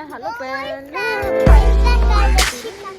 ဟးလိာ်ကွဲလၢ တၢ်ဟဲကီးဒၣ်ဘၣ်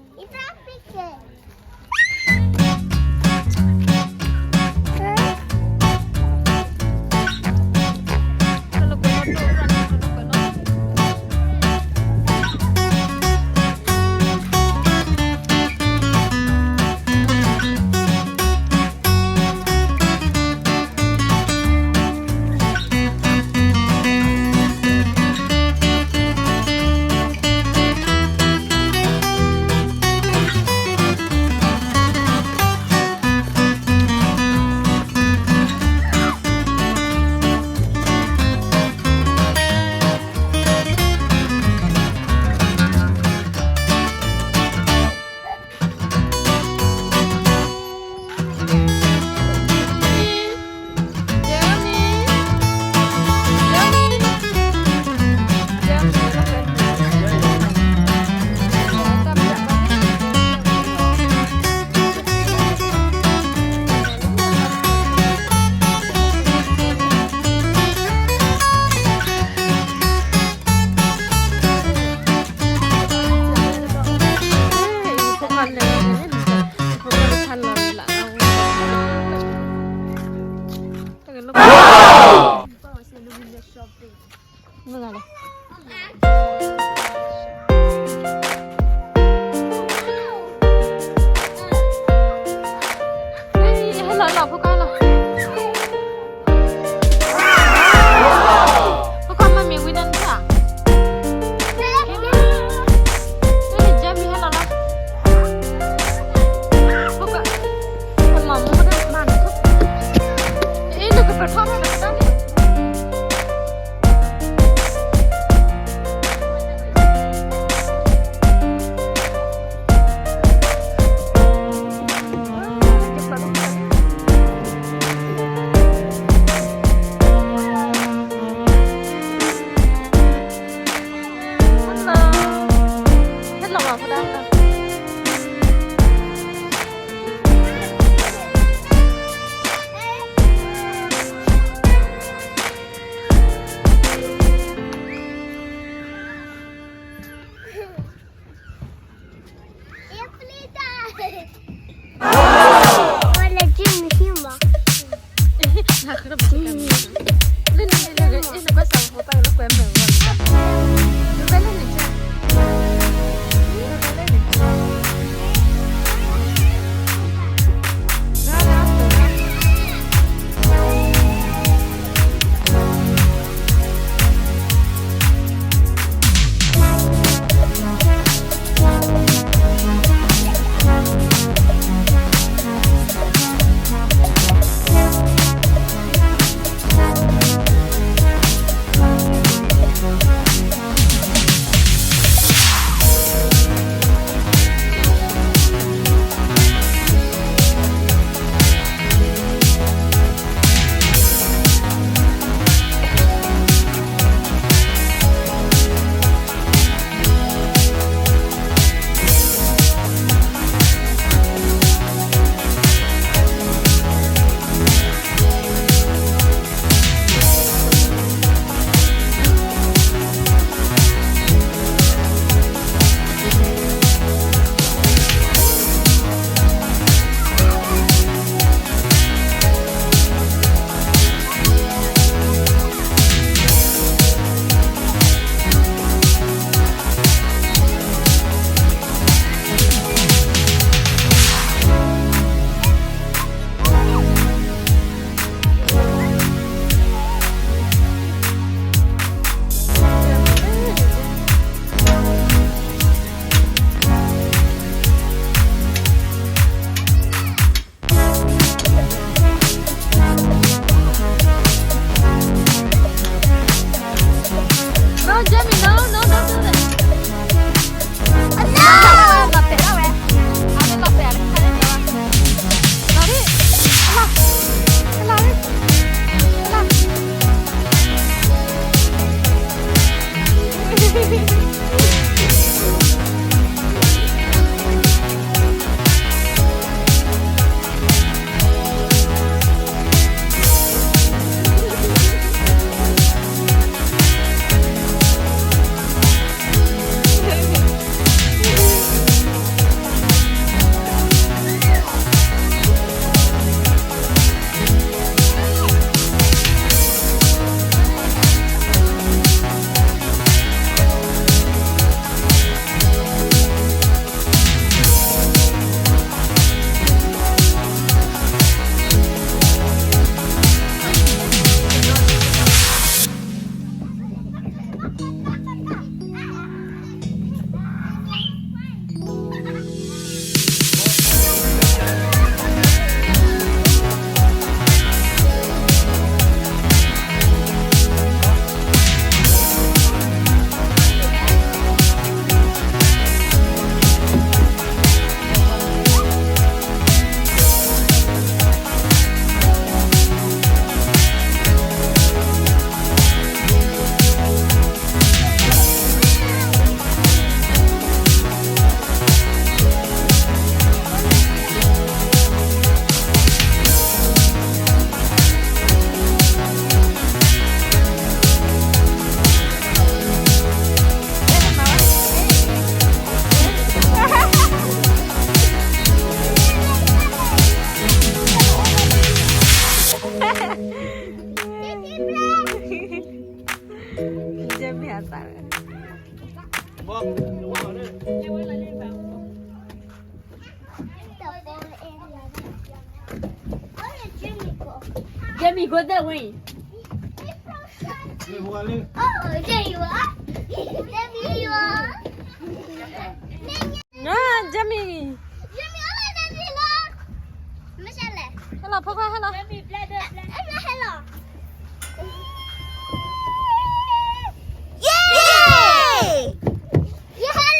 နီၤန့ၣ် Jamie ကိုသက်ဝင် Oh, there you are. There you are. No, Jamie. Jamie, oh, there you are. Michelle. Hello, Papa, hello. Jamie, play the, play. Hello, hello. Yay! Yay!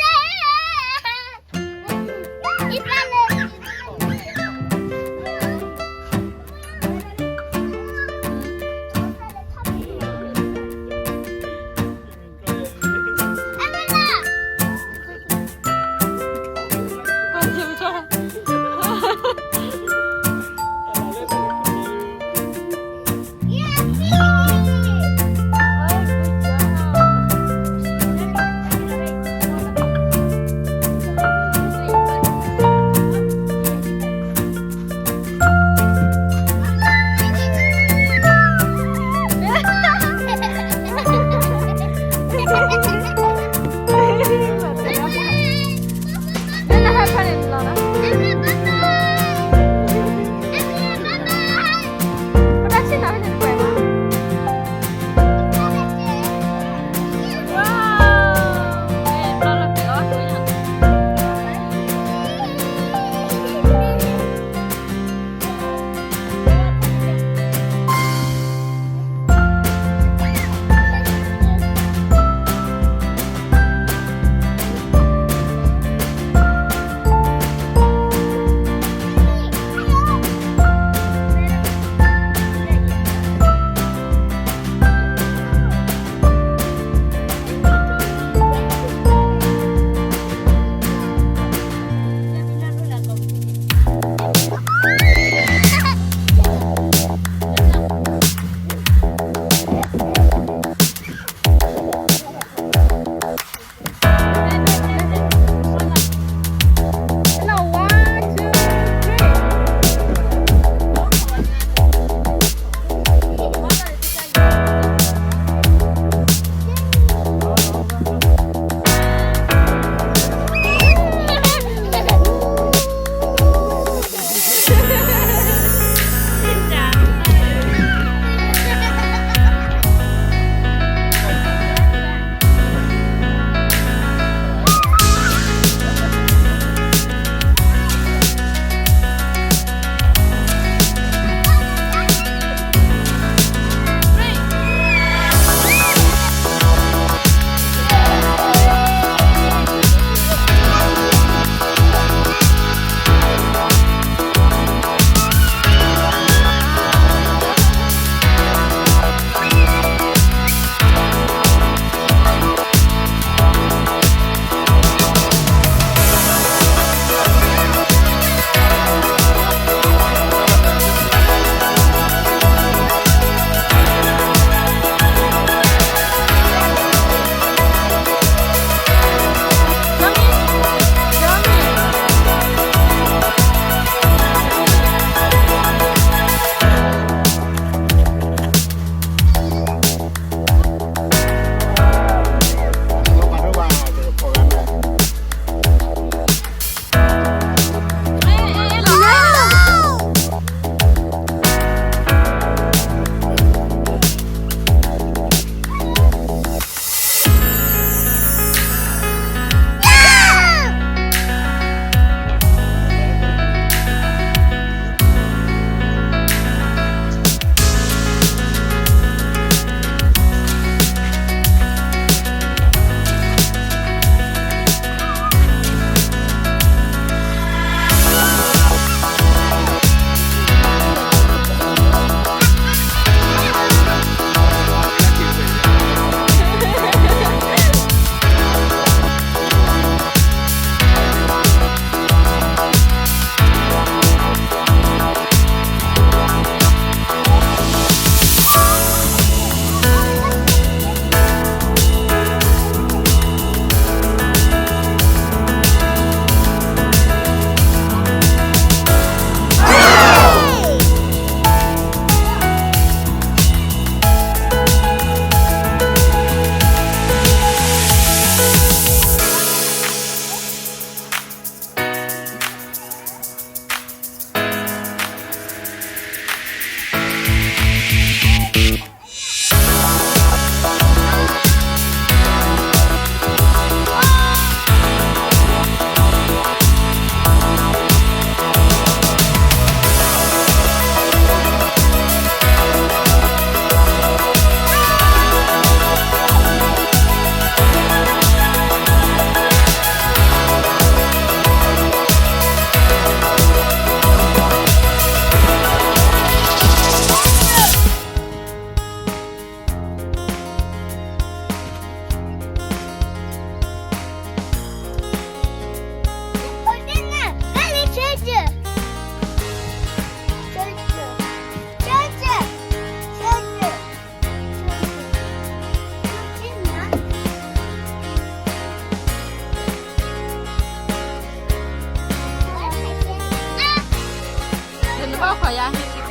ခီယါ ပက့ၢ်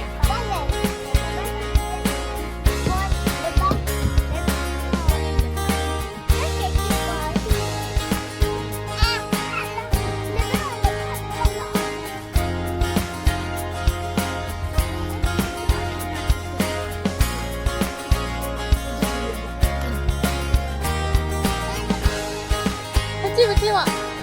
ပက့ၢ်ဘၣ်.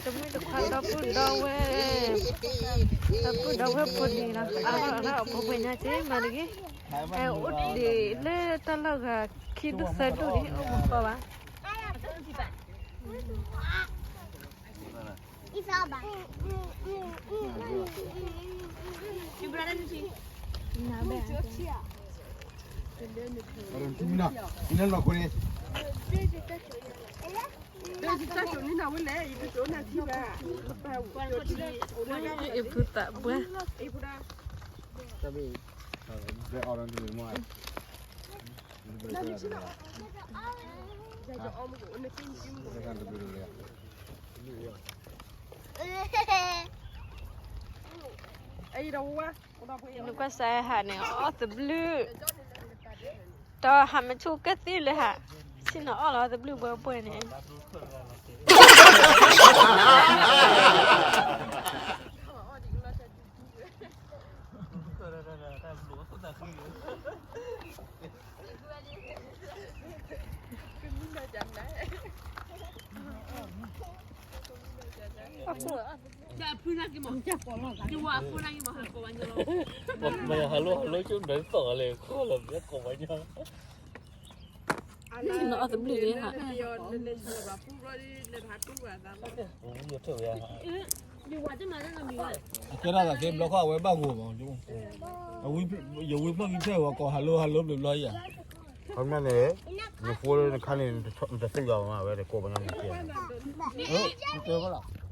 တမုၢ်တခွါဒီပုၢ်ဒီဝဲၢ်, ဒီပုၢ်ဒီဝဲၢ်ဖိန့ၣ်လီၤ, အါထီၣ်အါထီၣ်အဖိခွဲညါက့မၤတဂ့ၤ, အိၣ်ဒံးလၢတၢ်လီၢ်ဂၤခံဒူၣ်သၢဒူၣ်န့ၣ် အိၣ်မူဃီဘၣ်. အဖုသးပှၢ်, နကွၢ်စးဟးန့ၣ် အီၣ်သဘျုး, ဒီးဟးမ့ၢ်ဆူၣ်ကသံၣ်လၢဟး, ဆ့ၣ်နီၤအီၣ်လီၤသဘျုးပှဲၤပှဲၤန့ၣ် မၤဟးလိၢ်ဟးလိၢ်ကၠိဒီးသီၣ်လဲၣ် ခီလီၤဘျဲကိးဝဲညါ, နအီၣ်သဘျုးလံဟး, အကဲထီၣ်သးက့ဘျီခီအဝဲဘၣ်ဂိၢ်မး, ယဝံဖျၢၣ်ဂံၢ်ဖျၢၣ်ဝဲကိးဟးလိၢ်ဟးလိၢ်ဘျီဘျီယၤ, ခီမ့ၢ်န့ၣ်, နဃိလၢနခါန့ၣ်, နတသ့ၣ်ယီၤမးဝဲတကိးဝဲညါန့ၣ်ကဲ, နတဲဝဲလီၤ.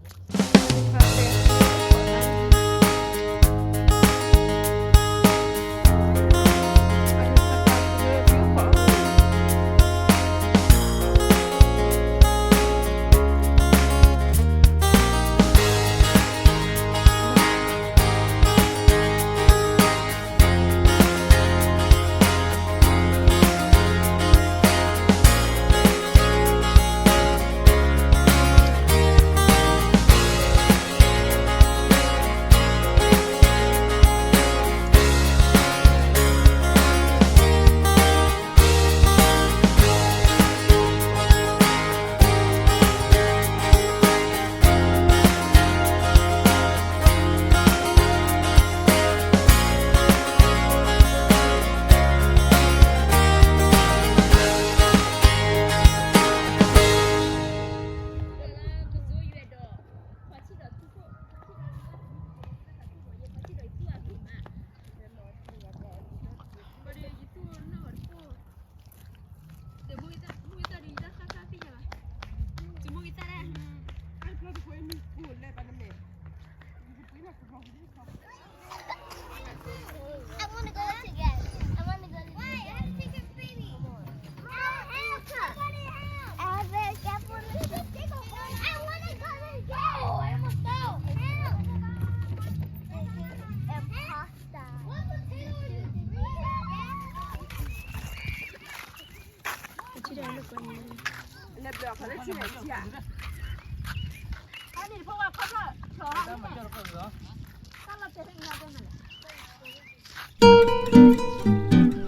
ပ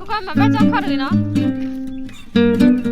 ကမၤဘၣ်ကၠီခီၣ်တဂ့ၤနီၤ.